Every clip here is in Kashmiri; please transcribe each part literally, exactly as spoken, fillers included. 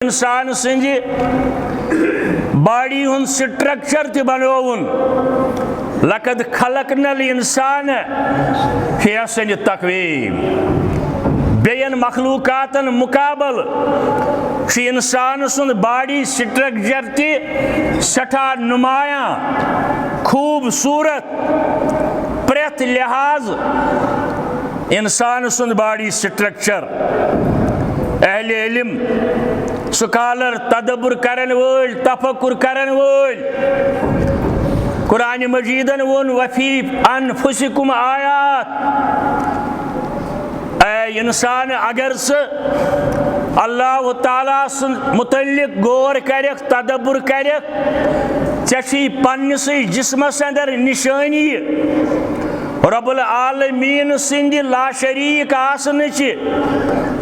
انسان سٕنٛدِ باڈی ہُنٛد سٹرکچر تہِ بنووُن۔ لقد خلقنا الانسان فی احسن تقویم۔ بیٚین مخلوقاتن مقابل چھُ انسان سُنٛد باڈی سٹرکچر تہِ سٮ۪ٹھاہ نمایاں، خوبصورت، پرٛٮ۪تھ لحاظ۔ انسان سُنٛد باڈی سٹرکچر، اہل علم، سکالر، تدبر کرن وٲلۍ، تفکر کرن وٲلۍ۔ قرآن مجیدن ووٚن، "وفی انفسکم آیات"۔ اے انسان، اگر ژٕ اللہ تعالیٰ سٕنٛد متعلق غور کرکھ، تدبر کرکھ، ژےٚ چھُے پننسٕے جسمس اندر نشٲنی رب العالمین سٕنٛدِ لاشریٖک آسنٕچہِ،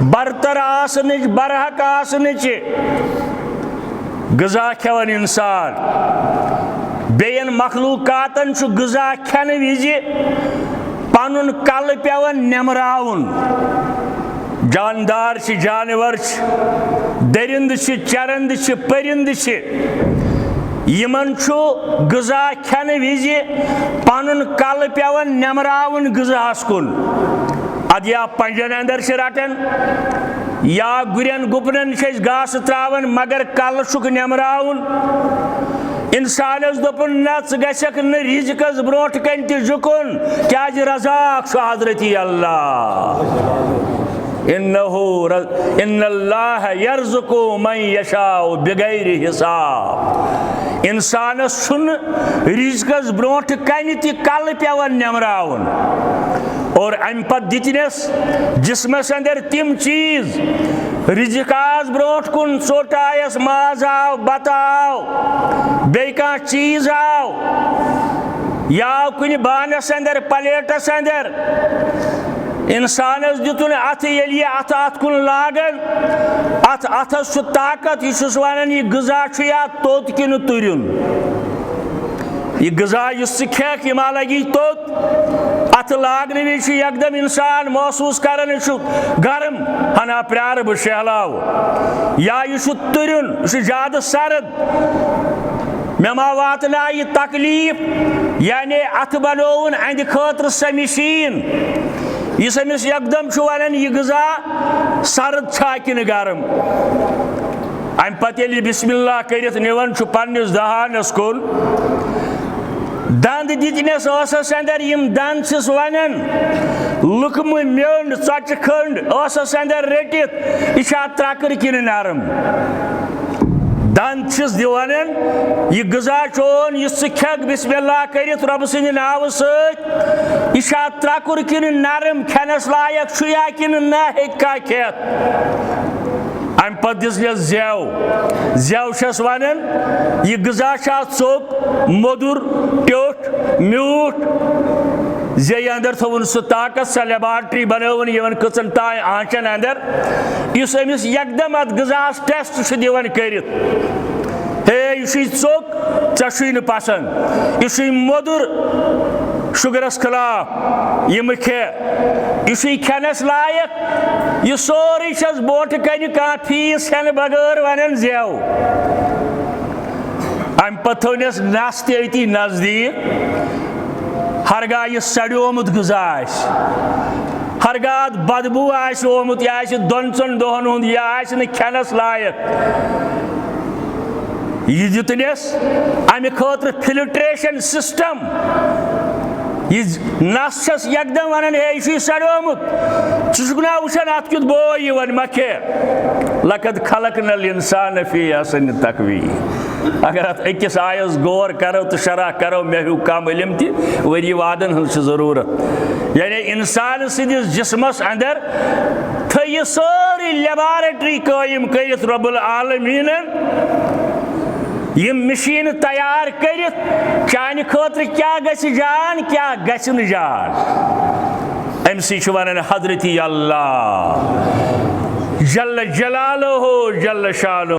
برتر آسنٕچ، برحق آسنٕچہِ۔ غذا کھٮ۪وان انسان، بیٚین مخلوقاتن چھُ غذا کھٮ۪نہٕ وِزِ پنُن کلہٕ پٮ۪وان نٮ۪مراوُن۔ جاندار چھِ، جانور چھِ، درندٕ چھِ، چرندٕ چھِ، پرندٕ چھِ، یِمن چھُ غذا کھٮ۪نہٕ وِزِ پنُن کلہٕ پٮ۪وان نٮ۪مراوُن غذاہس کُن۔ ادٕ یا پنجن اندر چھِ رٹان، یا گُرٮ۪ن گُپنن چھِ أسۍ گاسہٕ تراوان، مگر کلہٕ چھُکھ نٮ۪مراوُن۔ انسانس دوٚپُن، نہ، ژٕ گژھکھ نہٕ رزقس برونٛٹھ کنہِ تہِ جُکُن، کیازِ رزاق چھُ حضرتی اللہ۔ انہ ر-، ان اللہ یرزق من یشاء بغیر حساب۔ انسانس چھُنہٕ رزقس برونٛٹھ کنہِ تہِ کلہٕ پٮ۪وان نٮ۪مراوُن۔ اور امہِ پتہٕ دِتنس جسمس اندر تِم چیز، رزق آس برونٛٹھ کُن، ژوٚٹ آیس، ماز آو، بتہٕ آو، بیٚیہِ کانٛہہ چیز آو، یا آو کُنہِ بانس اندر، پلیٹس اندر۔ انسانس دیُتُن اتھٕ، ییٚلہِ یہِ اتھٕ اتھ کُن لاگان، اتھ اتھس چھُ طاقت، یہِ چھُس ونان، یہِ غذا چھُ یا توٚت کِنہٕ تُرُن۔ یہِ غذا یُس ژٕ کھٮ۪کھ، یہِ ما لگی توٚت؟ اتھٕ لاگنہٕ وِزِ چھُ یکدم انسان محسوس کران، یہِ چھُ گرم، ہنا پیارٕ بہٕ شہلاوٕ، یا یہِ چھُ تُرُن، یہِ چھُ زیادٕ سرد۔ مےٚ ما واتناو یہِ تکلیف؟ یعنی اتھٕ بنووُن اہندِ خٲطرٕ سۄ مشین، یُس أمِس یکدم چھُ ونان، یہِ غذا سرد چھا کِنہٕ گرم؟ امہِ پتہٕ ییٚلہِ یہِ بسم اللہ کٔرِتھ نِوان چھُ پننِس دہانس کُن، دند دِتنس ٲسس اندر، یِم دند چھِس ونان، لُکمہٕ میوٚنٛڈ، ژۄچہِ کھٔنٛڈ ٲسس اندر رٔٹِتھ، یہِ چھا ترٛکٕر کِنہٕ نرم؟ دند چھِس دِوان، یہِ غذا چون، یُس ژٕ کھٮ۪کھ بسم اللہ کٔرِتھ رۄبہٕ سٕنٛدِ ناوٕ سۭتۍ، یہِ چھا ترٛکُر کِنہٕ نرم؟ کھٮ۪نس لایق چھُ یا کِنہٕ نہ ہیٚکہِ کانٛہہ کھٮ۪تھ؟ امہِ پتہٕ دِژ مےٚ زٮ۪و۔ زٮ۪و چھَس ونان، یہِ غذا چھا ژوٚک، موٚدُر، ٹیوٚٹھ، میوٗٹھ؟ زیٚیہِ اندر تھوٚوُن سُہ طاقت، سۄ لیبارٹری بنٲوٕن یِمن کٔژن تام آنچن اندر، یُس أمِس یکدم اتھ غذاہس ٹیسٹ چھُ دِوان کٔرِتھ۔ ہے، یہِ چھُے ژوٚک، ژےٚ چھُے نہٕ پسند، یہِ چھُے موٚدُر، شُگرس خلاف، یِم کھے، یہِ چھُے کھٮ۪نس لایق۔ یہِ سورُے چھَس بونٛٹھٕ کنہِ کانٛہہ فیس ہٮ۪نہٕ بغٲر ونان زٮ۪و۔ امہِ پتہٕ تھٲونس نس تہِ أتی نزدیٖک، ہرگاہ یہِ سڑیومُت غذا آسہِ، ہرگاہ اتھ بدبو آسہِ آمُت، یہِ آسہِ دۄن ژۄن دۄہن ہُنٛد، یہِ آسہِ نہٕ کھٮ۪نس لایق۔ یہِ دیُتنس امہِ خٲطرٕ فلٹریشن سسٹم۔ یہِ نس چھس یکدم ونان، ہے، یہِ چھُے سڑیومُت، ژٕ چھُکھ نا وٕچھان اتھ کیُتھ بو یِوان؟ مہ کھے۔ لقد خلقنا الانسان فی احسن تقویم۔ اگر اتھ أکِس آیس غور کرو تہٕ شرح کرو، مےٚ ہیوٗ کم علم تہِ، ؤری وادن ہٕنٛز چھِ ضروٗرت۔ یعنی انسان سٕنٛدِس جسمس اندر تھٲے یہِ سٲرٕے لیبارٹری قٲیِم کٔرِتھ رب العالمیٖنن، یِم مِشیٖنہٕ تیار کٔرِتھ چانہِ خٲطرٕ کیٛاہ گژھِ جان، کیٛاہ گژھِ نہٕ جان۔ أمۍ سٕے چھُ وَنان حضرتی اللہ جل جلالہ جل شانہ۔